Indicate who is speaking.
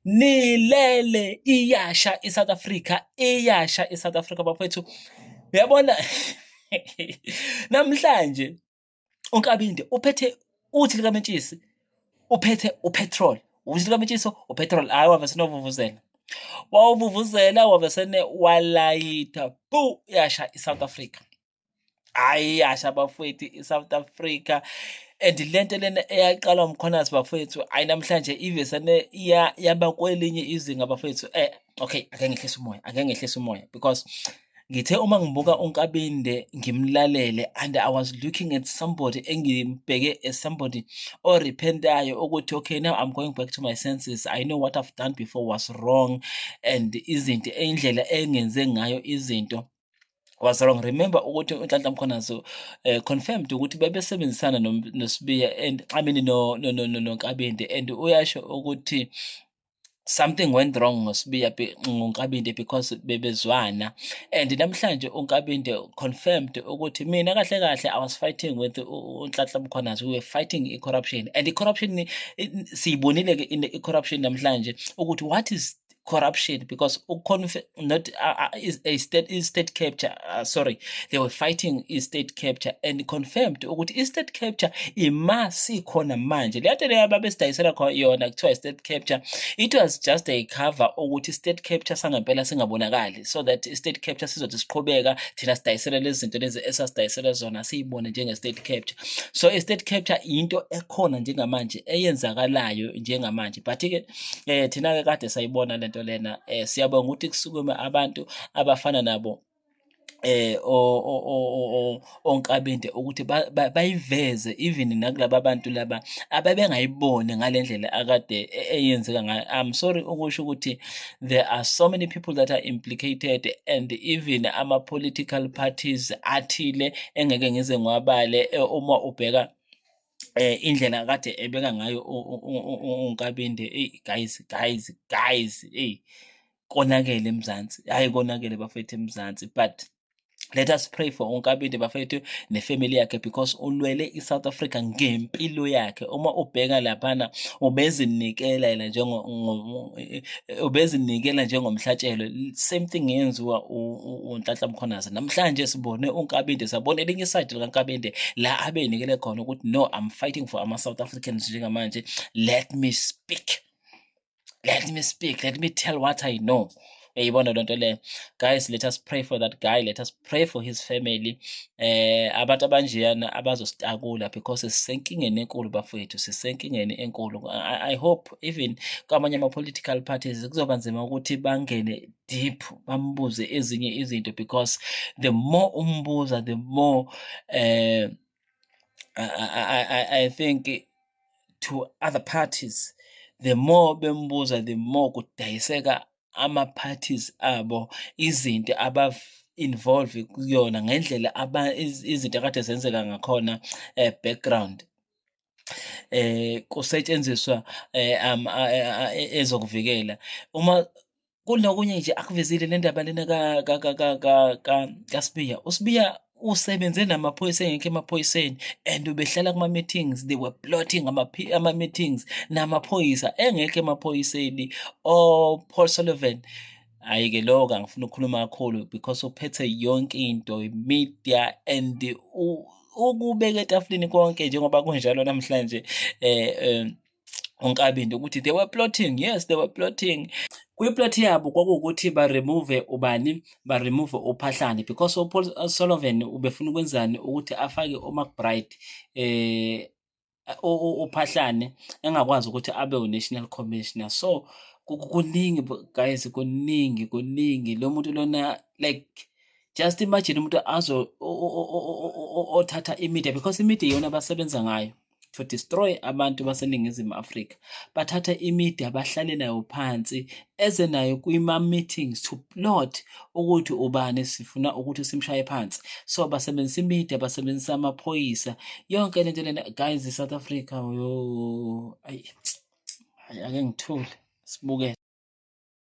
Speaker 1: Nilele, iyasha iSouth Africa, iyasha iSouth Africa bafethu. Uyabona namhlanje uNkabinde uphethe uthi likamentshisi, uphethe upetrol, uthi likamentshisi upetrol, hayi wave sinovuvuzela. Wawuvuvuzela wavesene walayitha bu yasha iSouth Africa. Hayi yasha bafowethu iSouth Africa, and lento lena eyaqalwa uMkhwanazi bafowethu, hayi namhlanje ivesane yaba kwelinye izinga bafowethu. Okay, ake ngehlise umoya, ake ngehlise umoya, because ngithe uma ngibuka uNkabinde ngimlalele and I was looking at somebody engimbheke as somebody orepentayo ukuthi okay, now I'm going back to my senses, I know what I've done before was wrong and izinto, indlela engenze ngayo izinto was wrong. Remember ukuthi uNhlanhla Mkhwanazi confirmed ukuthi bebesebenzisana noSibiya and I mean no no no noNkabinde, and uyasho ukuthi something went wrong ngoSibiya, ngoNkabinde, because bebezwana. And namhlanje uNkabinde confirmed ukuthi mina kahle kahle I was fighting with uNhlanhla Mkhwanazi, we were fighting i-corruption, and i-corruption siyibonile ke in i-corruption namhlanje ukuthi what is corruption, because not is a state is state capture, sorry, they were fighting is state capture, and confirmed ukuthi i state capture ima sikhona manje. Le nto leyo ababesidayisela yona kuthiwa state capture, it was just a cover ukuthi state capture sangempela singabonakali, so that state capture sizothi siqhubeka thina sidayisela lezi zinto lezi esasidayisela zona siyibone njenge state capture. So i state capture into ekhona njengamanje, eyenzakalayo njengamanje, but ke thina ke kade sayibona lento lena. Siyabonga ukuthi kusukume abantu abafana nabo oNkabinde ukuthi bayiveze even nakulaba bantu laba ababengayiboni ngalendlela akade eyenzeka ngayo. I'm sorry ukusho ukuthi there are so many people that are implicated, and even ama political parties athile engeke ngize ngiwabale. Uma ubheka indlela kade ebeka ngayo uNkabinde, hey guys, guys, guys, hey, konakele eMzansi, hayi konakele bafethu eMzansi. But let us pray for uNkabinde bafethu nefamily yakhe, because ulwele iSouth Africa ngempilo yakhe. Uma ubheka laphana ubezinikela yena njengo ubezinikela njengomhlatshelo. Same thing yenziwa uNhlanhla Mkhwanazi. Namhlanje sibone uNkabinde, sabona elinye iside likaNkabinde la abenikele khona ukuthi no, I'm fighting for ama South Africans njengamanje, let me speak, let me speak, let me tell what I know. Uyayibona lento leyo? Guys, let us pray for that guy, let us pray for his family. Abantu abanjeyana abazositakula, because sisenkingeni enkulu bafowethu, sisenkingeni enkulu. I hope even kwamanye ama-political parties kuzoba nzima ukuthi bangene deep bambuze ezinye izinto, because the more umbuza, the more I think to other parties, the more bembuza, the more kudayiseka ama-parties abo, izinto aba-involve kuyona ngendlela izinto akade zenzeka ngakhona background, kusetshenziswa ezokuvikela. Uma kunokunye nje akuvezile le ndaba lena kaSibiya, uSibiya usebenze namaphoyisa engekho emaphoyiseni and ubehlala kuma-meetings, they were plotting ama-meetings namaphoyisa engekho emaphoyiseni, o-Paul Sullivan. Hhayi-ke lokho angifuni ukukhuluma kakhulu because uphethe yonke into, media, and ukubeka etafuleni konke njengoba kunjalo namhlanje uNkabinde ukuthi they were plotting. Yes, they were plotting. Kwiplot yabo kwakuwukuthi ba-remove ubani, ba-remove uPhahlane, because uPaul Sullivan ubefuna ukwenzani, ukuthi afake uMcBride, uPhahlane engakwazi ukuthi abe u-national commissioner. So kuningi guys, kuningi, kuningi. Lo muntu lona, like, just imagine umuntu azo othatha i-media, because i-media iyona abasebenza ngayo to destroy abantu baseNingizimu Afrika. Bathatha i-media, bahlale nayo phansi, eze nayo kwima-meetings to plot ukuthi ubani sifuna ukuthi simshaye phansi. So basebenzisa i-media, basebenzisa amaphoyisa, yonke lento lena guys. I-South Africa yo, ayi, ake ngithule sibukele.